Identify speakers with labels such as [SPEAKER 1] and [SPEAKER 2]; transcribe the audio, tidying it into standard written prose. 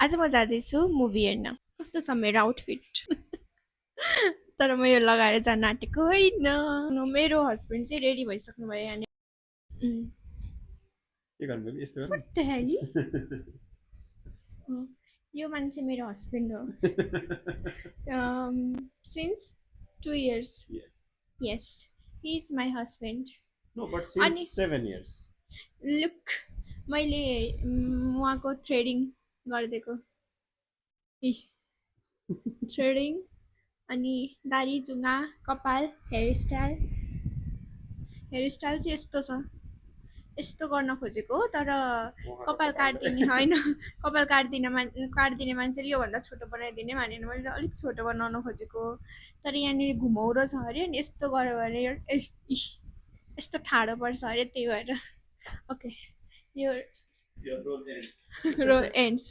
[SPEAKER 1] आज म जाँदैछु मुभी हेर्न। कस्तो छ मेरो आउटफिट? तर म यो लगाएर जान आँटेको होइन। मेरो हस्बेन्ड चाहिँ रेडी भइसक्नु भयो यहाँनिर।
[SPEAKER 2] के गर्नु बेबी यस्तो
[SPEAKER 1] What
[SPEAKER 2] गर्नु
[SPEAKER 1] the hell? यो मान्छे मेरो हस्बेन्ड हो। Since 2 years.
[SPEAKER 2] yes
[SPEAKER 1] Yes, he is my husband.
[SPEAKER 2] no but since
[SPEAKER 1] अनि
[SPEAKER 2] 7 years
[SPEAKER 1] लुक मैले उहाँको थ्रेडिङ गरिदिएको। थ्रेडिङ अनि दारी जुङ्गा कपाल हेयर स्टाइल चाहिँ यस्तो छ। यस्तो गर्न खोजेको तर कपाल काट्दिने होइन। कपाल काट्दिने मान्छेले योभन्दा छोटो बनाइदिने भनेर मैले चाहिँ अलिक छोटो बनाउन खोजेको। तर यहाँनिर घुमाउरो छ अरे अनि यस्तो गऱ्यो भने यस्तो ठाडो पर्छ अरे त्यही भएर। ओके यो रोल एन्ड्स